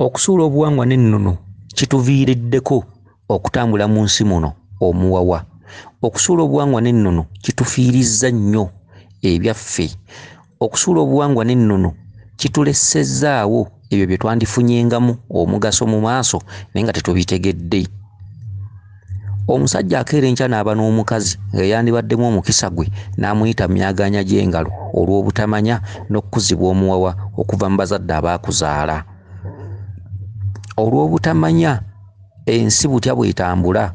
Okusuula obuwangwa n'ennono kituviiriddeko okutambula mu nsi muno omuwawa. Okusuula obuwangwa n'ennono kitufiirizza nnyo ebyaffe. Okusuula obuwangwa n'ennono kitulessezzaawo ebyo bye twandifunyengamu omugaso mu maaso naye nga tetubitegedde. Omusajja akeera enkya n'aba n'omukazi nga yeyandibaddemu omukisa gwe n'amuyita myagaanya gy'engalo olw'obutamanya n'okukuzibwa omuwawa okuva mu bazadde abaakuzaala. Olw'obutamanya ensi butya bw'etambula,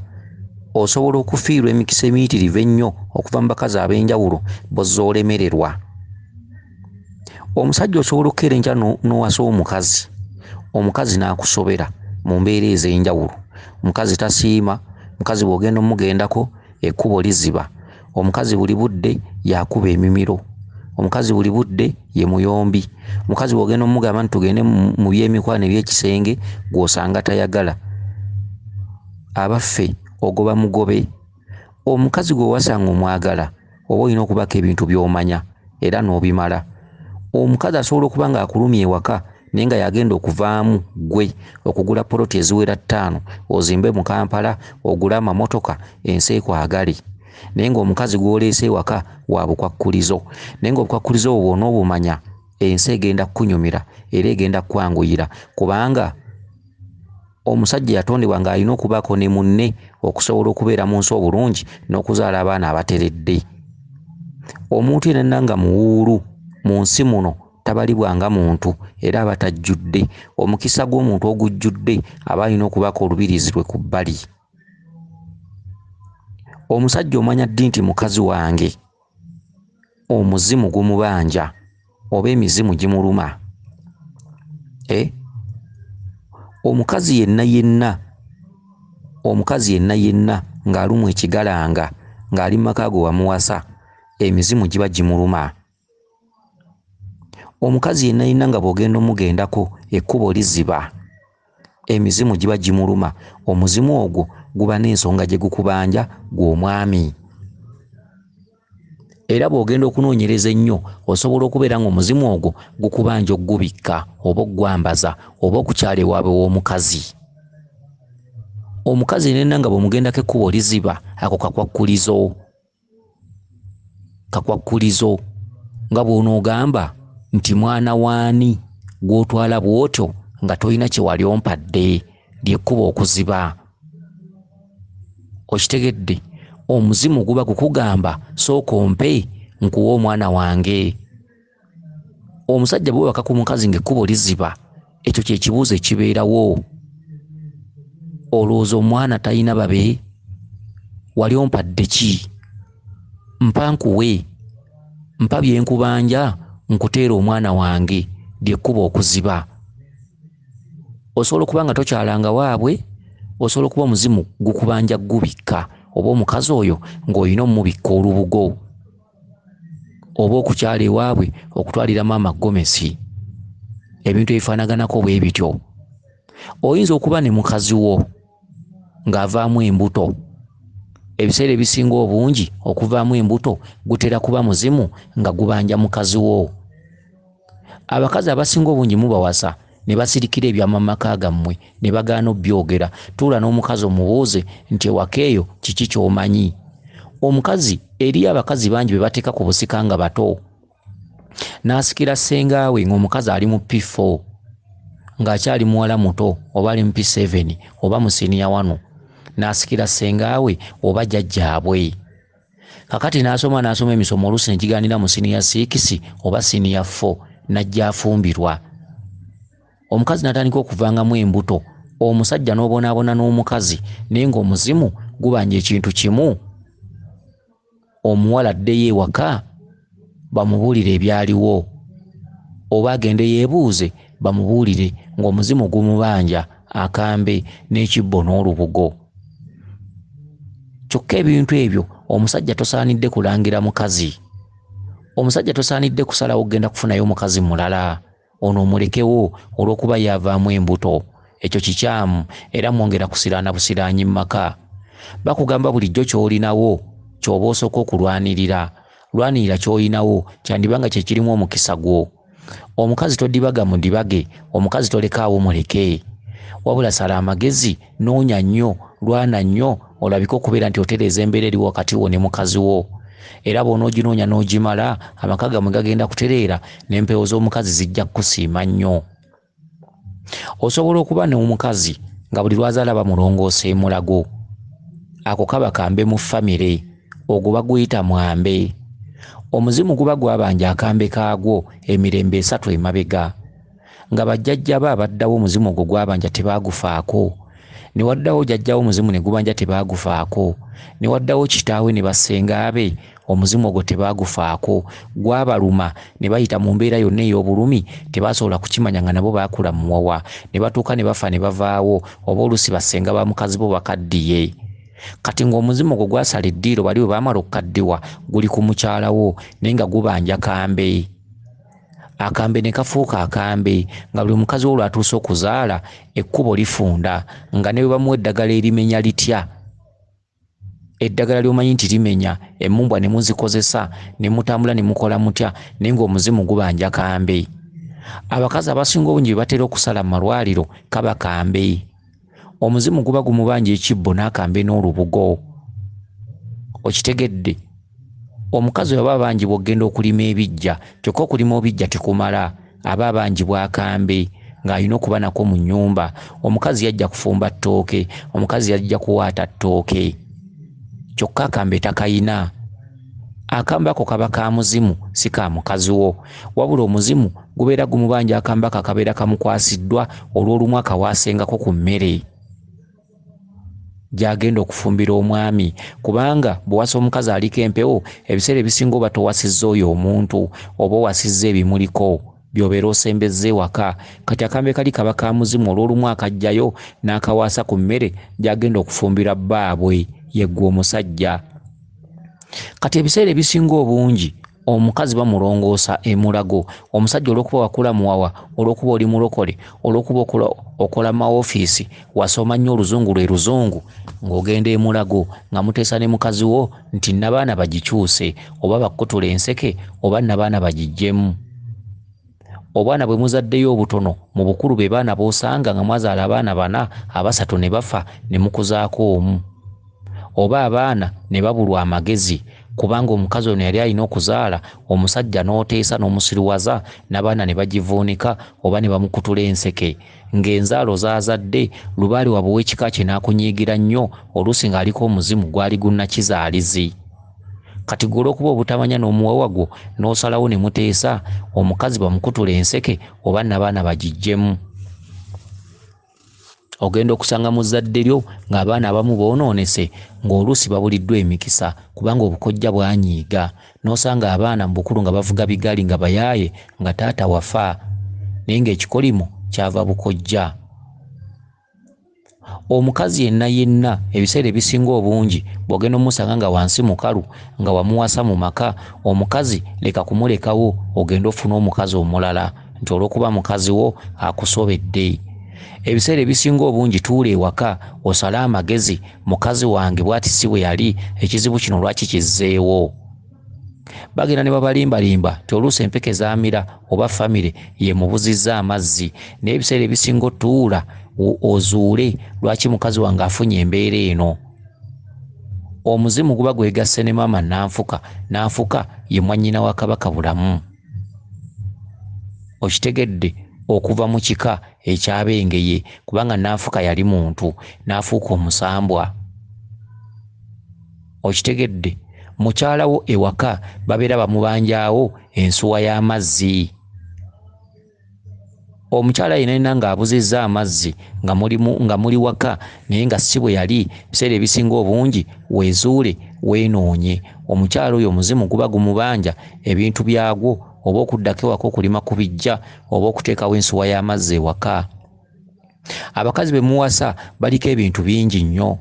osobola okufiirwa emikisa emiyitirivu ennyo okuva mu bakazi ab'enjawulo b'ozze olemererwa. Omusajja osobola okukeera enkya n'owasa omukazi, omukazi n'akusobera mu mbeera ez'enjawulo. Omukazi tasiima, omukazi bw'ogenda omugendako ekkubo liziba, omukazi buli budde y'akuba emimiro, omukazi buli budde ye muyombi, omukazi bw'ogenda omugamba nti tugende mu by'emikwano eby'ekisenge gw'osanga tayagala. Abaffe ogoba mugobe? Omukazi gwe wasa ng'omwagala oba olina okubaako ebintu by'omanya era n'obimala. Omukazi asobola okuba ng'akulumya ewaka naye nga y'agenda okuvaamu ggwe okugula poloti eziwera ttaano ozimbe mu Kampala, ogule amamotoka ensi ekwagale. Naye ng'omukazi gw'oleese ewaka wa bukwakkulizo. Naye ng'obukwakkulizo obwo bw'onoobumanya ensi egenda kukunyumira era egenda kukwanguyira kubanga omusajja yatondebwa ng'alina okubaako ne munne okusobola okubeera mu nsi obulungi n'okuzaala abaana abateredde. Omuntu yenna nga muwuulu mu nsi muno tabalibwa nga muntu era aba tajjudde. Omukisa gw'omuntu ogujjudde aba alina okubaako olubiriizi lwe ku bbali. Omusajja omanya ddi nti mukazi wange omuzimu gumubanja oba emizimu gimuluma? Omukazi yenna yenna, omukazi yenna yenna ng'alumwa ekigalanga ng'ali mu maka go wamuwasa, emizimu giba gimuluma. Omukazi yenna yenna nga bw'ogenda omugendako ekkubo liziba, emizimu giba gimuluma. Omuzimu ogwo guba n'ensonga gye gukubanja ggwe omwami. Era bw'ogenda okunoonyereza ennyo osobola okubeera ng'omuzimu ogwo gukubanja okugubikka oba okugwambaza oba okukyala ewaabwe w'omukazi. Omukazi yenna nga bw'omugendako ekkubo liziba, ako kakwakkulizo. Kakwakkulizo nga bw'onoogamba nti mwana w'ani gw'otwala bw'otyo nga tolina kye wali ompadde, ly'ekkubo okuziba. Okitegedde? Omuzimu guba gukugamba sooka ompe nkuwe omwana wange. Omusajja bwewebaka ku mukazi ng'ekkubo liziba, ekyo kye kibuuzo ekibeerawo. Olowooza omwana talina babe? Wali ompadde ki? Mpa nkuwe, mpa bye nkubanja nkuteere omwana wange, ly'ekkubo okuziba. Osobola okuba nga tokyalanga waabwe, osobola okuba omuzimu gukubanja kugubikka oba omukazi oyo ng'olina omubikka olubugo. Oba okukyala ewaabwe okutwalira maama gomesi, ebintu ebifaanaganako bwe bityo. Oyinza okuba ne mukazi wo ng'avaamu embuto. Ebiseera ebisinga obungi okuvaamu embuto gutera kuba muzimu nga gubanja mukazi wo. Abakazi abasinga obungi mubawasa ne basirikira ebyama mu maka gammwe ne bagaana obyogera. Tuula n'omukazi omubuuze nti ewaka eyo kiki ky'omanyi. Omukazi eriyo abakazi bangi be bateeka ku busika nga bato. N'asikira ssengaawe ng'omukazi ali mu P4 ng'akyali muwala muto oba ali mu P7 oba mu siniya wano. N'asikira ssengaawe oba jjajjaabwe. Kakati n'asoma n'asoma emisomo oluusi ne gigaanira mu siniya 6 oba siniya 4 n'ajja afumbirwa. Omukazi n'atandika okuvangamu embuto, omusajja n'obonaabona n'omukazi naye ng'omuzimu gubanja ekintu kimu. Omuwala addeyo ewaka bamubuulire ebyaliwo oba agende yeebuuze bamubuulire ng'omuzimu gumubanja akambe n'ekibbo n'olubugo. Kyokka ebintu ebyo omusajja tosaanidde kulangira mukazi. Omusajja tosaanidde kusalawo kugenda kufunayo mukazi mulala ono omulekewo olw'okuba ye avaamu embuto. Ekyo kikyamu era mwongera kusiraana busiraanyi mu maka. Bakugamba bulijjo ky'olinawo ky'oba osooka okulwanirira. Lwanirira ky'olinawo kyandiba nga kye kirimu omukisa gwo. Omukazi todibaga mudibage, omukazi tolekaawo muleke. Wabula sala amagezi, noonya nnyo, lwana nnyo, olabike okubeera nti otereeza embeera eri wakati wo ne mukazi wo. Era bw'onooginoonya n'ogimala, amaka gammwe gagenda kutereera n'empewo z'omukazi zijja kukusiima nnyo. Osobola okuba n'omukazi nga buli lw'azaala bamulongoosa e Mulago. Ako kaba kambe mu famire, ogwo baguyita mwambe. Omuzimu guba gwabanja akambe kaagwo emirembe esatu emabega. Nga bajjajja be abaddawo omuzimu ogwo gwabanja tebaagufaako. Ne waddawo jjajjawe omuzimu ne gubanja tebaagufaako. Ne waddawo kitaawe ne bassenga be omuzimu ogwo tebaagufaako. Gwabaluma ne bayita mu mbeera yonna ey'obulumi, tebaasobola kukimanya nga nabo baakula muwawa. Ne batuuka ne bafa ne bavaawo, oba oluusi bassenga ba mukazi bo bakaddiye. Kati ng'omuzimu ogwo gwasala eddiiro bali bwe baamala okukaddiwa guli ku mukyala wo naye nga gubanja kambe. Akambe ne kafuuka akambe nga buli mukazi wo lw'atuuse okuzaala ekkubo lifunda nga ne bwe bamuwa eddagala erimenya litya. Eddagala ly'omanyi nti limenya, emmumbwa ne muzikozesa ne mutambula ne mukola mutya naye ng'omuzimu gubanja kambe. Abakazi abasinga obungi bye batera okusala mu malwaliro kaba kambe. Omuzimu guba gumubanja ekibbo n'akambe n'olubugo. Okitegedde? Omukazi oyo aba abanjibwa okugenda okulima ebijja, kyokka okulima obijja tekumala, aba abanjibwa akambe ng'alina okuba nako mu nnyumba. Omukazi yajja kufumba ttooke, omukazi yajja kuwaata ttooke, kyokka akambe takayina. Akambe ako kaba ka muzimu, si ka mukazi wo. Wabula omuzimu gubeera gumubanja akambe ako akabeera kamukwasiddwa olw'olumu akawaasengako ku mmere gy'agenda okufumbira omwami. Kubanga bw'owasa omukazi aliko empewo, ebiseera ebisinga oba towasizza oyo omuntu, oba owasizza ebimuliko by'obeera osembezza ewaka. Kati akambe kali kaba ka muzimu olw'olumu akajjayo n'akawaasa ku mmere gy'agenda okufumbira bbaabwe, ye ggwe omusajja. Kati ebiseera ebisinga obungi omukazi bamulongoosa e Mulago. Omusajja olw'okuba wakula muwawa, olw'okuba oli mulokole, olw'okuba okola mu mawofiisi, wasoma nnyo oluzungu lwe luzungu, ng'ogenda e Mulago nga muteesa ne mukazi wo nti nnabaana bagikyuse, oba bakkutule enseke, oba nnabaana bagiggyemu. Obwana bwe muzaddeyo obutono mu bukulu be baana b'osanga nga mwazaala abaana bana, abasatu ne bafa ne mukuzaako omu. Oba abaana ne babulwa amagezi kubanga omukazi ono yali alina okuzaala, omusajja n'oteesa n'omusiruwaza n'abaana ne bagivuunika oba ne bamukutula enseke. Ng'enzaalo z'azadde, lubaale waabwe ow'ekika kye n'akunyiigira nnyo, oluusi ng'aliko omuzimu gwali gunnakizaalizi. Kati ggwe olw'okuba obutamanya n'omuwawa gwo n'osalawo ne muteesa, omukazi bamukutule enseke oba n'abaana bagiggyemu. Ogenda okusanga mu zzadde lyo ng'abaana abamu boonoonese ng'oluusi babuliddwa emikisa kubanga obukojja bwanyiiga. N'osanga abaana mu bukulu nga bavuga bigaali nga bayaaye nga taata wafa naye ng'ekikolimo kyava bukojja. Omukazi yenna yenna ebiseera ebisinga obungi bw'ogenda omusanga nga wansi mukalu nga wamuwasa mu maka, omukazi leka kumulekawo ogende ofune omukazi omulala nti olw'okuba mukazi wo akusobedde. Ebiseera ebisinga obungi tuula ewaka osale amagezi, mukazi wange bw'ati si bwe yali, ekizibu kino lwaki kizzeewo? Bagenda ne babalimbalimba nti oluusi empeke zaamira oba famire y'emubuzizza amazzi, naye ebiseera ebisinga otuula ozuule lwaki mukazi wange afunye embeera eno. Omuzimu guba gwegasse ne maama Nanfuka, Nanfuka ye mwannyina wa Kabaka Bulamu. Okitegedde okuva mu kika eky'Abengeye kubanga Nanfuka yali muntu n'afuuka omusambwa. Okitegedde mukyala wo ewaka babeera bamubanjaawo ensuwa y'amazzi. Omukyala yenna yenna ng'abuzizza amazzi nga muli waka naye nga si bwe yali, ebiseera ebisinga obungi weezuule weenoonye. Omukyala oyo omuzimu guba gumubanja ebintu byagwo oba okuddako ewaka okulima ku bijja oba okuteekawo ensuwa y'amazzi ewaka. Abakazi be muwasa baliko ebintu bingi nnyo.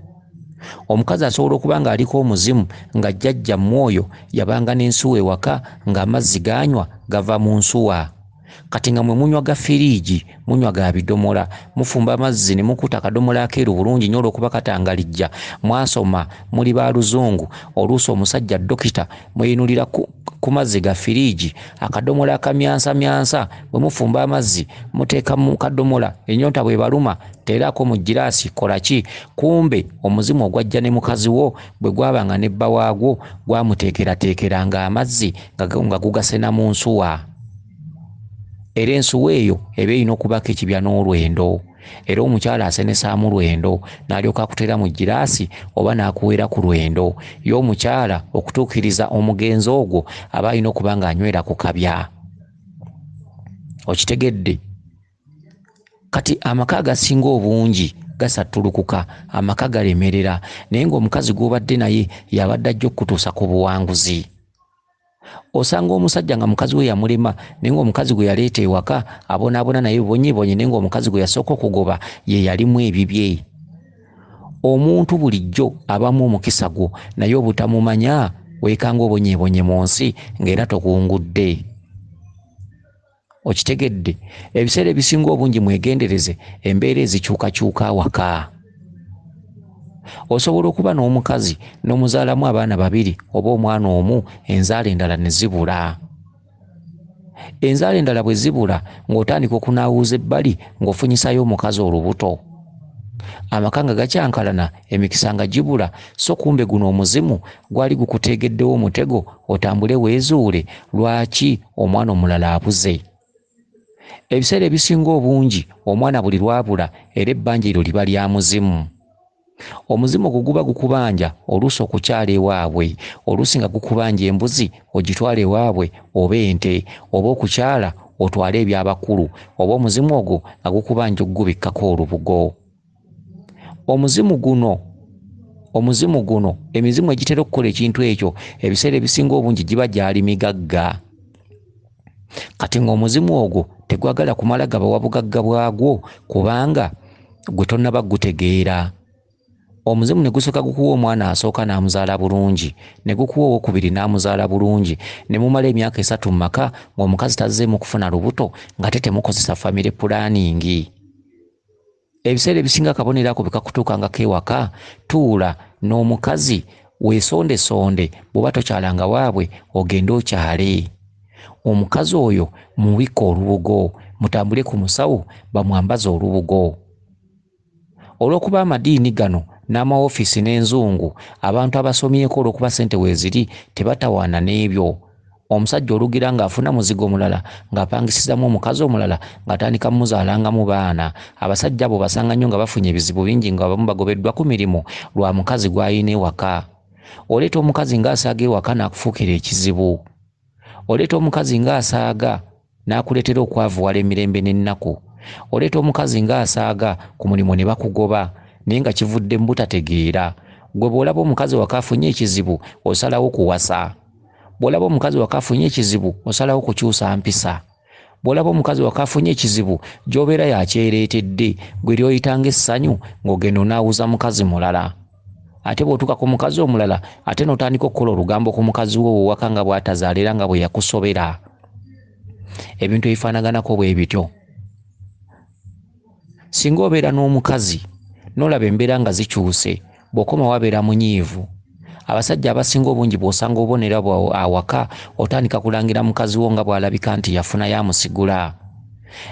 Omukazi asobola okuba ng'aliko omuzimu nga jjajjammwe oyo yabanga n'ensuwa ewaka ng'amazzi g'anywa gava mu nsuwa. Kati nga mwe munywa ga firiigi, munywa ga bidomola, mufumba amazzi ne mukuta akadomola akeeru bulungi nnyo olw'okuba katangalijja, mwasoma, muli ba luzungu, oluusi omusajja dokita mweyinulira ku mazzi ga firiigi, akadomola akamyansamyansa. Bwe mufumba amazzi muteeka mu kadomola, ennyonta bw'ebaluma teerako mu giraasi, kola ki? Kumbe omuzimu ogwajja ne mukazi wo bwe gwabanga ne bba waagwo gwamuteekerateekeranga amazzi nga gugasena mu nsuwa. Era ensuwa eyo eba erina okubaako ekibya n'olwendo. Era omukyala asenesaamu lwendo n'alyoka akuteera mu giraasi oba n'akuweera ku lwendo. Ye omukyala okutuukiriza omugenzi ogwo aba alina okuba ng'anywera ku kabya. Okitegedde? Kati amaka agasinga obungi gasattulukuka, amaka galemerera, naye ng'omukazi gw'obadde naye y'abadde ajja okukutuusa ku buwanguzi. Osanga omusajja nga mukazi we yamulema, naye ng'omukazi gwe yaleeta ewaka abonaabona naye bubonyeebonye, naye ng'omukazi gwe yasooka okugoba ye yalimu ebibye. Omuntu bulijjo abamu omukisa gwo, naye obutamumanya weekanga obonyeebonye mu nsi ng'era tokungudde. Okitegedde? Ebiseera ebisinga obungi mwegendereze embeera ezikyukakyuka awaka. Osobola okuba n'omukazi n'omuzaalamu abaana babiri oba omwana omu, enzaala endala ne zibula. Enzaala endala bwe zibula ng'otandika okunaawuuza ebbali ng'ofunyisayo omukazi olubuto. Amaka nga gakyankalana, emikisa nga gibula, so kumbe guno omuzimu gwali gukuteegeddewo omutego otambule weezuule lwaki omwana omulala abuze. Ebiseera ebisinga obungi omwana buli lwabula era ebbanja eryo liba lya muzimu. Omuzimu ogwo guba gukubanja oluusi okukyala ewaabwe, oluusi nga gukubanja embuzi ogitwale ewaabwe oba ente, oba okukyala otwale eby'abakulu, oba omuzimu ogwo nga gukubanja okugubikkako olubugo. Omuzimu guno, emizimu egitera okukola ekintu ekyo ebiseera ebisinga obungi giba gyali migagga. Kati ng'omuzimu ogwo tegwagala kumala gabawa bugagga bwagwo kubanga gwe tonnaba gutegeera. Omuzimu ne gusooka gukuwa omwana asooka n'amuzaala bulungi, ne gukuwa owookubiri n'amuzaala bulungi, ne mumala emyaka 3 mu maka ng'omukazi tazzeemu kufuna lubuto ng'ate temukozesa family planning. Ebiseera ebisinga akabonero ako bwe kakutuukangako ewaka, tuula n'omukazi weesondesonde, bw'oba tokyalanga waabwe ogende okyale. Omukazi oyo mubikke olubugo, mutambule ku musawo bamwambaze olubugo. Olw'okuba amadiini gano n'amawofiisi n'enzungu, abantu abasomyeko olw'okuba ssente weeziri tebatawaana n'ebyo. Omusajja olugira ng'afuna muzigo mulala ng'apangisizamu omukazi omulala ng'atandika muzaalangamu baana. Abasajja abo basanga nnyo nga bafunye ebizibu bingi nga abamu bagobeddwa ku mirimu lwa mukazi gw'alina ewaka. Oleeta omukazi ng'asaaga ewaka n'akufuukira ekizibu. Oleeta omukazi ng'asaaga n'akuleetera okwavuwala emirembe n'ennaku. Oleeta omukazi ng'asaaga ku mulimu ne bakugoba, naye nga kivudde mu butategeera. Gwe bw'olaba omukazi waka afunye ekizibu osalawo kuwasa. Bw'olaba omukazi waka afunye ekizibu osalawo kukyusa mpisa. Bw'olaba omukazi waka afunye ekizibu gy'obeera yakyereetedde, gwe ly'oyitanga essanyu ng'ogenda onaawuza mukazi mulala. Ate bw'otuuka ku mukazi omulala ate n'otandika okukola olugambo ku mukazi wo ow'ewaka nga bw'atazaala era nga bwe yakusobera. Ebintu ebifaanaganako bwe bityo. Singa obeera n'omukazi n'olaba embeera nga zikyuse, bw'okomawo abeera munyiivu. Abasajja abasinga obungi bw'osanga obubonero bwo awaka otandika kulangira mukazi wo nga bw'alabika nti yafunayo amusigula.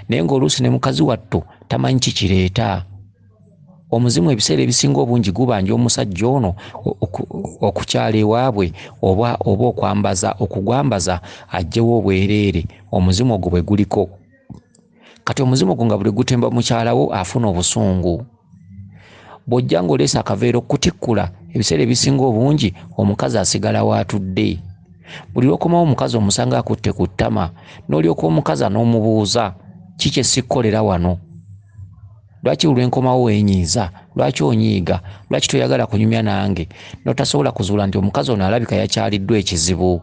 Naye ng'oluusi ne mukazi wattu tamanyi kikireeta. Omuzimu ebiseera ebisinga obungi gubanja omusajja ono okukyala ewaabwe oba okwambaza okugwambaza aggyewo obwereere omuzimu ogwo bwe guliko. Kati omuzimu ogwo nga buli gutemba mukyala wo afuna obusungu. Bw'ojja ng'oleese akaveera okukutikkula, ebiseera ebisinga obungi omukazi asigala w'atudde. Buli lw'okomawo omukazi omusanga akutte ku ttama, n'olyoka omukazi n'omubuuza, ki kye sikkolera wano? Lwaki buli lwe nkomawo weenyiiza? Lwaki onyiiga? Lwaki toyagala kunyumya nange? N'otasobola kuzuula nti omukazi ono alabika yakyaliddwa ekizibu.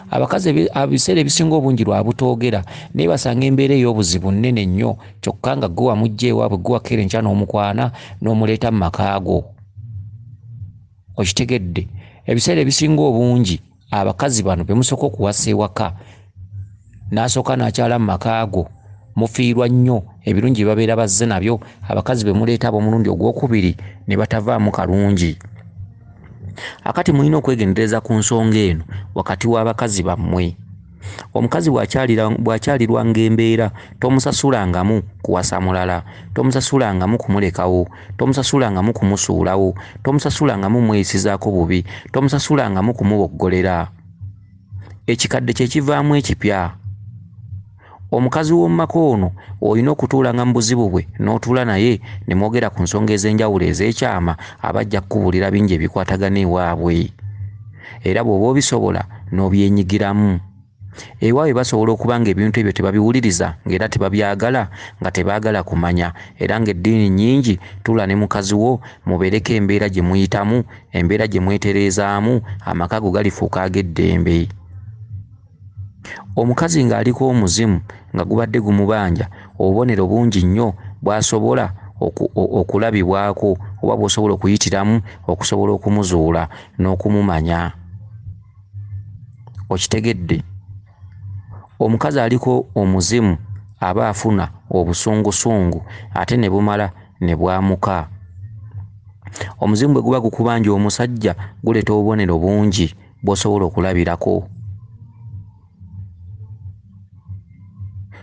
Abakazi ebiseera ebisinga obungi lwa butoogera, naye basanga embeera ey'obuzibu nnene nnyo, kyokka nga ggwe wamuggya ewaabwe, ggwe wakeera enkya n'omukwana n'omuleeta mu maka go. Okitegedde? Ebiseera ebisinga obungi abakazi bano be musooka okuwasa ewaka, n'asooka n'akyala mu maka go, mufiirwa nnyo ebirungi bye babeera bazze nabyo. Abakazi be muleeta ab'omulundi ogwokubiri ne batavaamu kalungi. Akati mulina okwegendereza ku nsonga eno wakati w'abakazi bammwe. Omukazi bw'akyalirwanga embeera tomusasulangamu kuwasa mulala, tomusasulangamu kumulekawo, tomusasulangamu kumusuulawo, tomusasulangamu mweyisizaako bubi, tomusasulangamu kumuboggolera. Ekikadde kye kivaamu ekipya. Omukazi w'omu maka ono olina okutuulanga mu buzibu bwe n'otuula naye ne mwogera ku nsonga ez'enjawulo ez'ekyama, aba ajja kukubuulira bingi ebikwatagana ewaabwe. Era bw'oba obisobola n'obyenyigiramu. Ewaabwe basobola okuba ng'ebintu ebyo tebabiwuliriza ng'era tebabyagala nga tebaagala kumanya era ng'eddiini nnyingi tuula ne mukazi wo mubeereko embeera gye muyitamu, embeera gye mwetereezaamu, amaka go galifuuka ag'eddembe. Omukazi ng'aliko omuzimu nga gubadde gumubanja, obubonero bungi nnyo bw'asobola okulabibwako oba bw'osobola okuyitiramu okusobola okumuzuula n'okumumanya. Okitegedde? Omukazi aliko omuzimu aba afuna obusungusungu ate ne bumala ne bwamuka. Omuzimu bwe guba gukubanja omusajja guleeta obubonero bungi bw'osobola okulabirako.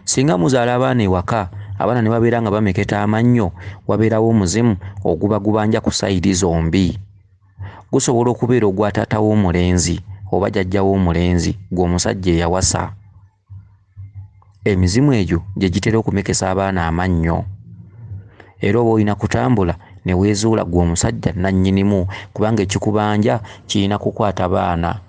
Singa muzaala abaana ewaka, abaana ne babeera nga bameketa amannyo, wabeerawo omuzimu oguba gubanja ku sayidi zombi. Gusobola okubeera ogwa taata w'omulenzi oba jjajja w'omulenzi gwe omusajja eyawasa. Emizimu egyo gye gitera okumekesa abaana amannyo. Era oba olina kutambula ne weezuula ggwe omusajja nnannyinimu kubanga ekikubanja kirina kukwata baana.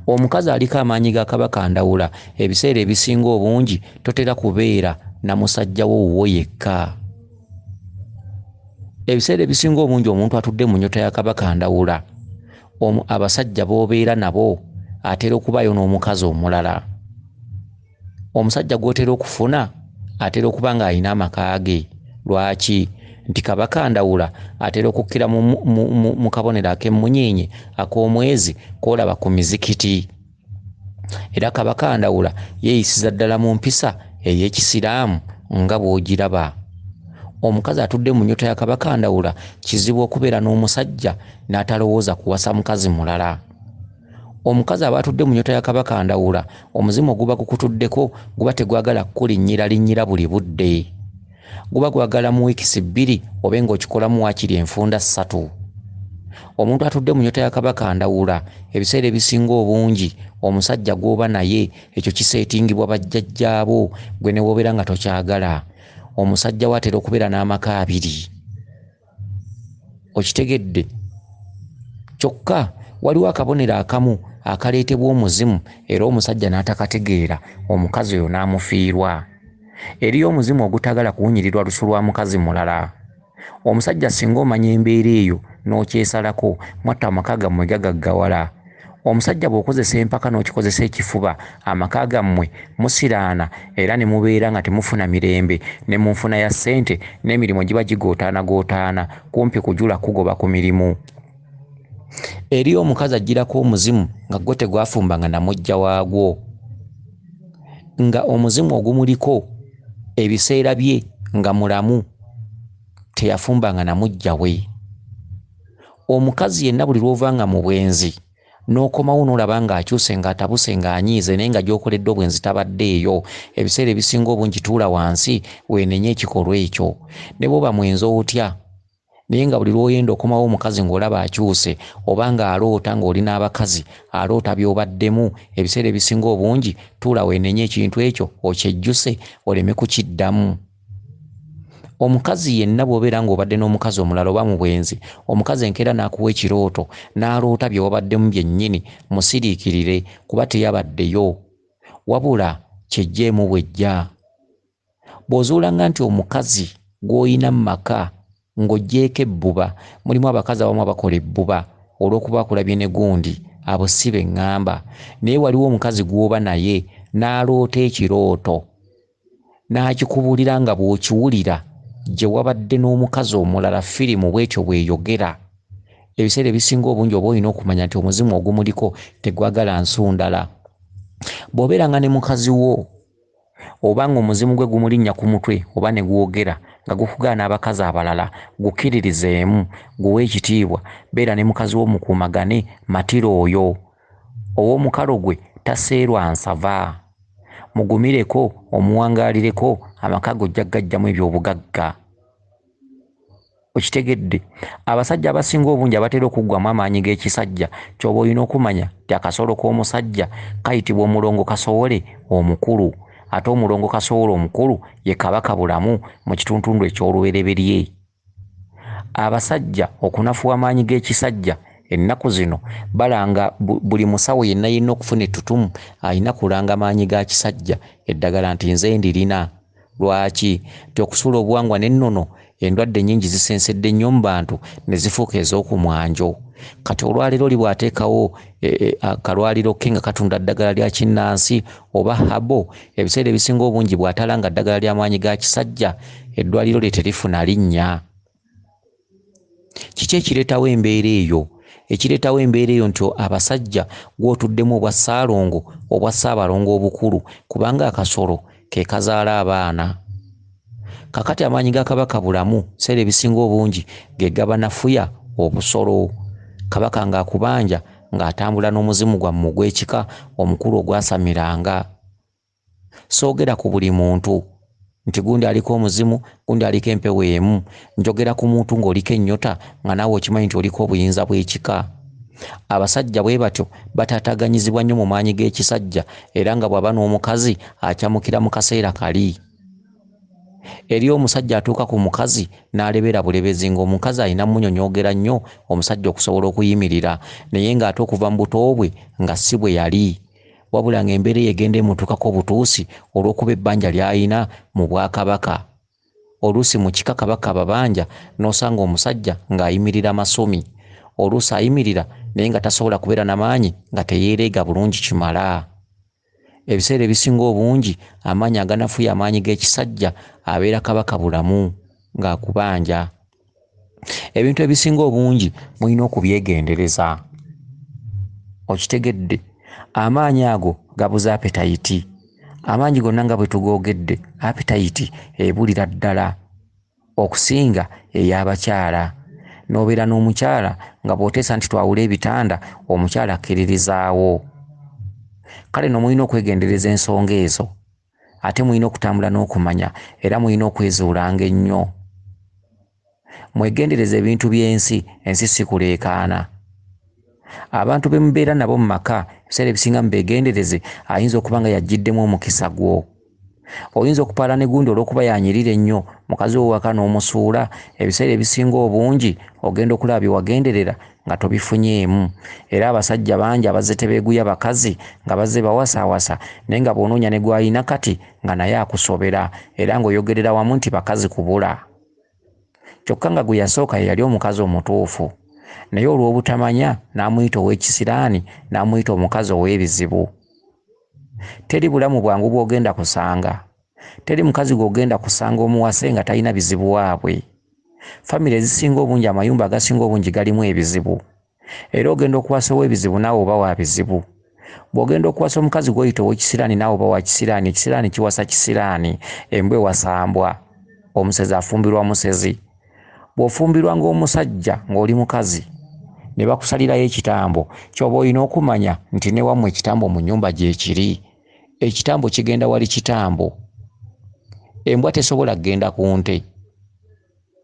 Omukazi aliko amaanyi ga Kabaka Ndawula ebiseera ebisinga obungi totera kubeera na musajja wo wuwo yekka. Ebiseera ebisinga obungi omuntu atudde mu nnyota ya Kabaka Ndawula abasajja b'obeera nabo atera okubaayo n'omukazi omulala. Omusajja gw'otera okufuna atera okuba ng'alina amaka ge. Lwaki? Nti Kabaka Ndawula atera okukkira mu kabonero ak'emmunyeenye ak'omwezi k'olaba ku mizikiti. Era Kabaka Ndawula yeeyisiza ddala mu mpisa ey'ekisiraamu nga bw'ogiraba. Omukazi atudde mu nnyota ya Kabaka Ndawula kizibu okubeera n'omusajja n'atalowooza kuwasa mukazi mulala. Omukazi aba atudde mu nnyota ya Kabaka Ndawula omuzimu oguba gukutuddeko guba tegwagala kukulinnyiralinnyira buli budde. Guba gwagala mu wiikisi 2 obe ng'okikolamu waakiri enfunda 3. Omuntu atudde mu nnyota ya Kabaka Ndawula ebiseera ebisinga obungi omusajja gw'oba naye ekyo kiseetingibwa bajjajjaabo gwe ne w'obeera nga tokyagala. Omusajja we atera okubeera n'amaka 2. Okitegedde? Kyokka waliwo akabonero akamu akaleetebwa omuzimu era omusajja n'atakategeera omukazi oyo n'amufiirwa. Eriyo omuzimu ogutagala kuwunyirirwa lusu lwa mukazi mulala. Omusajja singa omanya embeera eyo n'okyesalako mwatta amaka gammwe gagaggawala. Omusajja bw'okozesa empaka n'okikozesa ekifuba, amaka gammwe musiraana era ne mubeera nga temufuna mirembe ne mu nfuna ya ssente n'emirimu giba gigootaanagootaana kumpi kujula kugoba ku mirimu. Eriyo omukazi aggyirako omuzimu nga gwo tegwafumbanga na muggya waagwo, nga omuzimu ogumuliko ebiseera bye nga mulamu teyafumbanga na muggya we. Omukazi yenna buli lw'ovanga mu bwenzi n'okomawo n'olaba ng'akyuse ng'atabuse ng'anyiize naye nga gy'okoledde obwenzi tabaddeeyo, ebiseera ebisinga obungi tuula wansi weenenye ekikolwa ekyo. Ne bw'oba mwenzi otya, naye nga buli lw'oyenda okomawo omukazi ng'olaba akyuse oba ng'aloota ng'oli n'abakazi aloota by'obaddemu, ebiseera ebisinga obungi tuula weenenye ekintu ekyo okyejjuse oleme kukiddamu. Omukazi yenna bw'obeera ng'obadde n'omukazi omulala oba mu bwenzi, omukazi enkeera n'akuwa ekirooto n'aloota bye wabaddemu byennyini, musiriikirire kuba teyabaddeyo, wabula kyejjeemu bw'ejja. Bw'ozuulanga nti omukazi gw'olina mu maka ng'oggyeeko ebbuba, mulimu abakazi abamu abakola ebbuba olw'okuba akulabye ne gundi, abo si be ŋŋamba. Naye waliwo omukazi gw'oba naye n'aloota ekirooto n'akikubuulira nga bw'okiwulira gye wabadde n'omukazi omulala, firimu bw'etyo bw'eyogera. Ebiseera ebisinga obungi oba olina okumanya nti omuzimu ogumuliko tegwagala nsundala. Bw'obeeranga ne mukazi wo Oba ng'omuzimu gwe gumulinnya ku mutwe oba ne gwogera nga gukugaana abakazi abalala, gukkiririzeemu, guwe ekitiibwa, beera ne mukazi wo mukuumagane, matira oyo. Ow'omukalo gwe taseerwa nsava. Mugumireko, omuwangaalireko, amaka go ojja kugaggyamu eby'obugagga. Okitegedde? Abasajja abasinga obungi abatera okuggwamu amaanyi g'ekisajja, ky'oba olina okumanya nti akasolo k'omusajja kayitibwa omulongo kasowole omukulu. Ate omulongo kasowole omukulu ye Kabaka Bulamu mu kituntundu eky'olubereberye. Abasajja okunafuwa amaanyi g'ekisajja ennaku zino balanga buli musawo yenna yenna okufuna ettutumu alina kulanga maanyi ga kisajja eddagala nti nze ndirina. Lwaki? Nti okusuula obuwangwa n'ennono, endwadde nnyingi zisensedde nnyo mu bantu ne zifuuka ez'oku mwanjo. Kati olwaleero oli bw'ateekawo e, e, akalwaliro ke nga katunda ddagala lya kinnansi oba habo, ebiseera ebisinga obungi bw'atalanga ddagala lya maanyi ga kisajja, eddwaliro lye terifuna linnya. Kiki ekireetawo embeera eyo? Ekireetawo embeera eyo nti abasajja gw'otuddemu obwa Ssaalongo, obwa Ssaabalongo obukulu kubanga akasolo ke kazaala abaana. Kakati amaanyi ga Kabaka Bulamu ebiseera ebisinga obungi ge gabanafuya obusolo. Kabaka ng'akubanja ng'atambula n'omuzimu gwammwe ogw'ekika omukulu ogwasamiranga. Soogera ku buli muntu nti gundi aliko omuzimu, gundi aliko empewo emu. Njogera ku muntu ng'oliko ennyota nga naawe okimanyi nti oliko obuyinza bw'ekika. Abasajja bwe batyo bataataaganyizibwa nnyo mu maanyi g'ekisajja era nga bw'aba n'omukazi acamukira mu kaseera kali. Eriyo omusajja atuuka ku mukazi n'alebera bulebezi ng'omukazi alina munyonyoogera nnyo omusajja okusobola okuyimirira naye ng'ate okuva mu buto bwe nga si bwe yali. Wabula ng'embeera eyo egenda emutuukako obutuusi olw'okuba ebbanja ly'alina mu Bwakabaka. Oluusi mu kika Kabaka ababanja n'osanga omusajja ng'ayimirira masumi. Oluusi ayimirira naye nga tasobola kubeera na maanyi nga teyeereega bulungi kimala. Ebiseera ebisinga obungi amaanyi aganafuya amaanyi g'ekisajja abeera Kabaka Bulamu ng'akubanja. Ebintu ebisinga obungi mulina okubyegendereza. Okitegedde? Amaanyi ago gabuza apetayiti. Amaanyi gonna nga bwe tugoogedde, apetayiti ebulira ddala okusinga ey'abakyala. N'obeera n'omukyala nga bw'oteesa nti twawule ebitanda, omukyala akkiririzaawo. Kale no mulina okwegendereza ensonga ezo. Ate mulina okutambula n'okumanya era mulina okwezuulanga ennyo. Mwegendereze ebintu by'ensi, ensi si kuleekaana. Abantu be mubeera nabo mu maka ebiseera ebisinga mubeegendereze, ayinza okuba nga yajjiddemu omukisa gwo. Oyinza okupaala ne gundi olw'okuba yanyirira ennyo mukazi wo waka n'omusuula, ebiseera ebisinga obungi ogenda okulaba bye wagenderera nga tobifunyeemu. Era abasajja bangi abazze tebeeguya bakazi nga bazze bawasaawasa naye nga bw'onoonya ne gw'alina kati nga naye akusobera era ng'oyogerera wamu nti bakazi kubula. Kyokka nga gwe yasooka ye yali omukazi omutuufu naye olw'obutamanya n'amuyita ow'ekisiraani n'amuyita omukazi ow'ebizibu. Teri bulamu bwangu bw'ogenda kusanga. Teri mukazi gw'ogenda kusanga omuwase nga talina bizibu waabwe. Famire ezisinga obungi amayumba agasinga obungi galimu ebizibu. Era ogenda okuwasa ow'ebizibu naawe oba wa bizibu. Bw'ogenda okuwasa omukazi gw'oyita ow'ekisiraani naawe oba wa kisiraani, ekisiraani kiwasa kisiraani, embwa ewasa mbwa, omusezi afumbirwa musezi. Bw'ofumbirwanga omusajja ng'oli mukazi ne bakusalirayo ekitambo, ky'oba olina okumanya nti ne wammwe ekitambo mu nnyumba gyekiri. Ekitambo kigenda wali kitambo. Embwa tesobola kugenda ku nte.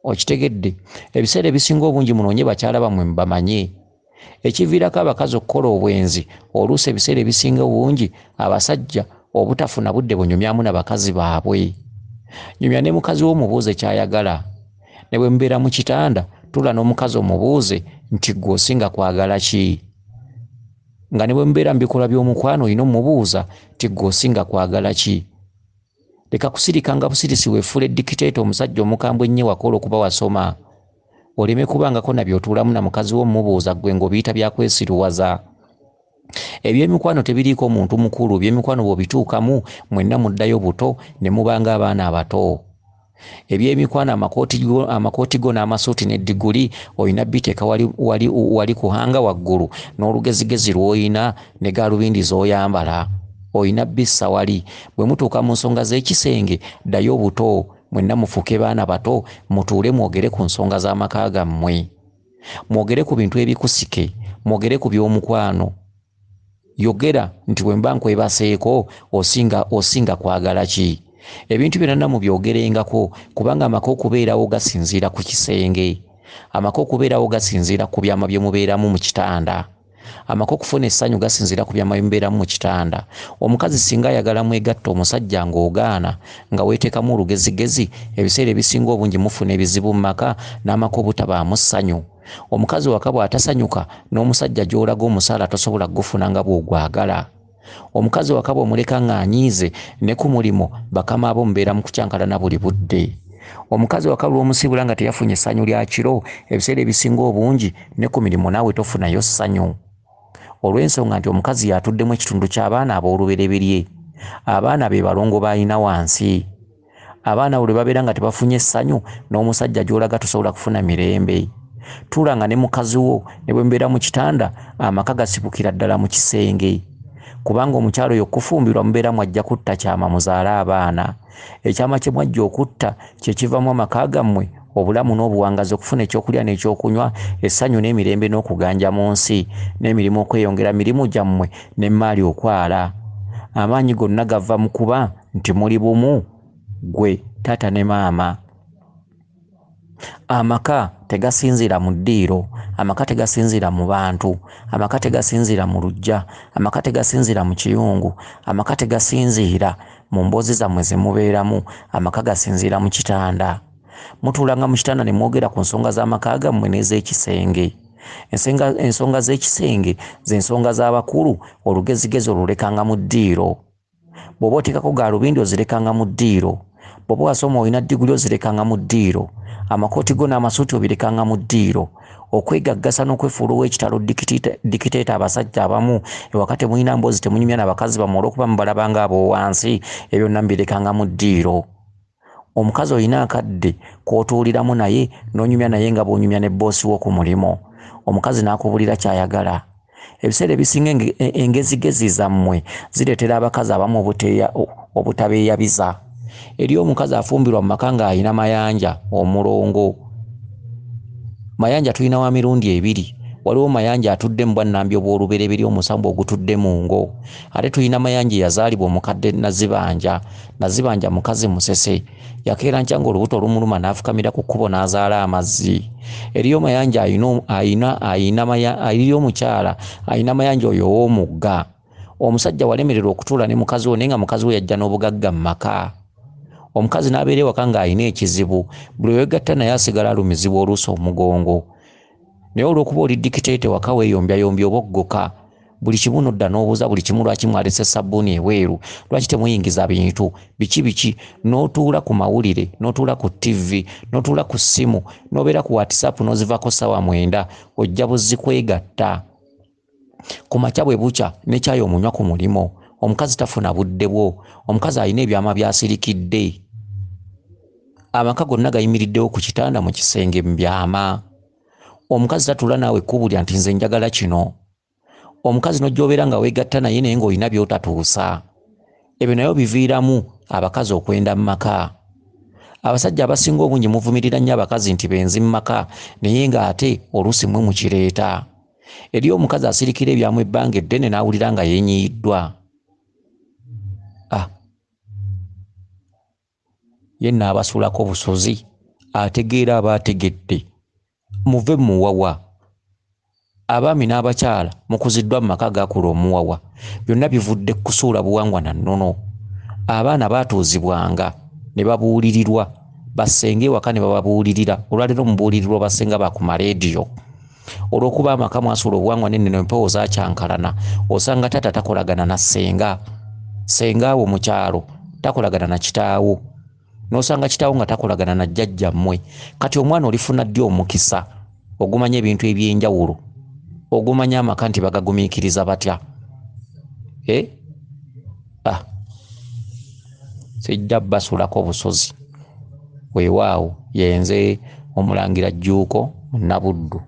Okitegedde? Ebiseera ebisinga obungi munoonye bakyala bammwe mubamanye. Ekiviirako abakazi okukola obwenzi oluusi ebiseera ebisinga obungi abasajja obutafuna budde bunyumyamu na bakazi baabwe. Nyumya ne mukazi wo omubuuze ky'ayagala. Ne bwe mubeera mu kitanda tuula n'omukazi omubuuze nti ggwe osinga kwagala ki? Nga ne bwe mubeera mu bikolwa by'omukwano olina omubuuza nti ggwe osinga kwagala ki? Leka kusirikanga busirisi weefuule dikiteeta omusajja omukambwe ennyo ewaka olw'okuba wasoma. Oleme kubangako na by'otuulamu na mukazi wo omubuuza ggwe ng'obiyita bya kwesiruwaza. Eby'emikwano tebiriiko muntu mukulu, eby'emikwano bw'obituukamu mwenna muddayo buto ne muba ng'abaana abato. Eby'emikwano amakooti go, amakooti go n'amasuuti ne diguli olina biteeka wali, wali, wali kuhanga waggulu n'olugezigezi lw'olina ne gaalubindi z'oyambala. Olina bissa wali. Bwe mutuuka mu nsonga z'ekisenge, ddayo obuto, mwenna mufuuke baana bato, mutuule mwogere ku nsonga z'amaka gammwe. Mwogere ku bintu ebikusike, mwogere ku by'omukwano. Yogera nti bwe mba nkwebaseeko osinga osinga kwagala ki? Ebintu byonna mubyogerengako kubanga amaka okubeerawo gasinziira ku kisenge. Amaka okubeerawo gasinziira ku byama bye mubeeramu mu kitanda. Amaka okufuna essanyu gasinziira ku byama bye mubeeramu mu kitanda. Omukazi singa ayagala mwegatte omusajja ng'ogaana nga weeteekamu olugezigezi, ebiseera ebisinga obungi mufuna ebizibu mu maka n'amaka obutabaamu ssanyu. Omukazi waka bw'atasanyuka n'omusajja gy'olaga omusaala tosobola kugufuna nga bw'ogwagala. Omukazi waka bw'omuleka ng'anyiize ne ku mulimu bakama abo mubeera mu kukyankalana buli budde. Omukazi waka lw'omusiibula nga teyafunye ssanyu lya kiro, ebiseera ebisinga obungi ne ku mirimu naawe tofunayo ssanyu. Olw'ensonga nti omukazi y'atuddemu ekitundu ky'abaana ab'olubereberye. Abaana be balongo b'alina wansi. Abaana bwe babeera nga tebafunye ssanyu n'omusajja gy'olaga tosobola kufuna mirembe. Tuulanga ne mukazi wo ne bwe mubeera mu kitanda, amaka gasibukira ddala mu kisenge. Kubanga omukyala oyo okufumbirwa mubeera mwajja kutta kyama muzaale abaana. Ekyama kye mwajja okutta kye kivaamu amaka gammwe, obulamu n'obuwangazi, okufuna ekyokulya n'ekyokunywa, essanyu n'emirembe n'okuganja mu nsi, n'emirimu okweyongera mirimu gyammwe n'emmaali okwala. Amaanyi gonna gava mu kuba nti muli bumu, ggwe taata ne maama. Amaka tegasinziira mu ddiiro, amaka tegasinziira mu bantu, amaka tegasinziira mu luggya, amaka tegasinziira mu kiyungu, amaka tegasinziira mu mboozi zammwe ze mubeeramu, amaka gasinziira mu kitanda. Mutuulanga mu kitanda ne mwogera ku nsonga z'amaka gammwe n'ez'ekisenge. Ensonga z'ekisenge ze nsonga z'abakulu, olugezigezi olulekanga mu ddiiro. Bw'oba oteekako gaalubindi ozirekanga mu ddiiro. Bw'oba wasoma olina ddiguli ozirekanga mu ddiiro. Amakooti go n'amasuuti obirekanga mu ddiiro. Okwegaggasa n'okwefuula ow'ekitalo dikiteeta abasajja abamu ewaka temulina mboozi temunyumya na bakazi bammwe olw'okuba mubalaba ng'ab'owansi, ebyo byonna mubirekanga mu ddiiro. Omukazi olina akadde k'otuuliramu naye n'onyumya naye nga bw'onyumya ne bboosi wo ku mulimu. Omukazi n'akubuulira ky'ayagala. Ebiseera ebisinga engezigezi zammwe zireetera abakazi abamu obutabeeyabiza. Eriyo omukazi afumbirwa mu maka ng'alina Mayanja omulongo. Mayanja tulina wa mirundi ebiri. Waliwo Mayanja atudde mu bwannambi obw'olubereberye omusambwa ogutudde mu ngo. Ate tulina Mayanja eyazaalibwa omukadde Nazibanja. Nazibanja mukazi musese. Yakeera nkya ng'olubuto lumuluma n'afukamira ku kkubo n'azaala amazzi. Eriyo Mayanja eriyo omukyala alina Mayanja oyo ow'omugga. Omusajja walemererwa okutuula ne mukazi we naye nga mukazi we yajja n'obugagga mu maka. Omukazi n'abeera ewaka ng'alina ekizibu, buli weegatta naye asigala alumizibwa oluusi omugongo. Naye olw'okuba oli dikiteeta ewaka weeyombyayombya oba oggoka, buli kimu n'odda n'obuuza buli kimu lwaki mwalese sabbuuni ebweru, lwaki temuyingiza bintu, biki biki, n'otuula ku mawulire, n'otuula ku ttivi, n'otuula ku ssimu, n'obeera ku WhatsApp n'ozivaako ssaawa 9, ojja buzzi kwegatta. Ku makya bwe bukya ne caayi omunywa ku mulimu, omukazi tafuna budde bwo, omukazi alina ebyama by'asirikidde. Amaka gonna gayimiriddewo ku kitanda mu kisenge mu byama. Omukazi tatuula naawe kkuubulira nti nze njagala kino. Omukazi n'ojja obeera nga weegatta naye naye ng'olina by'otatuusa. Ebyo nayo biviiramu abakazi okwenda mu maka. Abasajja abasinga obungi muvumirira nnyo abakazi nti benzi mu maka naye ng'ate oluusi mmwe mukireeta. Eriyo omukazi asirikira ebyamu ebbanga eddene n'awulira nga yeenyiyiddwa. Ye n'abasulako busozi, ategeera aba ategedde. Muve mu muwawa. Abaami n'abakyala mukuziddwa mu maka gaakula omuwawa. Byonna bivudde ku kusuula buwangwa na nnono. Abaana baatuuzibwanga ne babuulirirwa, bassenga ewaka ne bababuulirira. Olwaleero mubuulirirwa bassenga ba ku maleediyo. Olw'okuba amaka mwasuula obuwangwa n'ennono empewo zaakyankalana, osanga taata takolagana na ssenga. Ssenga wo mu kyalo takolagana na kitaawo. N'osanga kitaawo nga takolagana na jjajjammwe. Kati omwana olifuna ddi omukisa ogumanya ebintu eby'enjawulo, ogumanya amaka nti bagagumiikiriza batya? Sijja basulako busozi. Weewaawo yenze Omulangira Jjuuko Munnabuddu.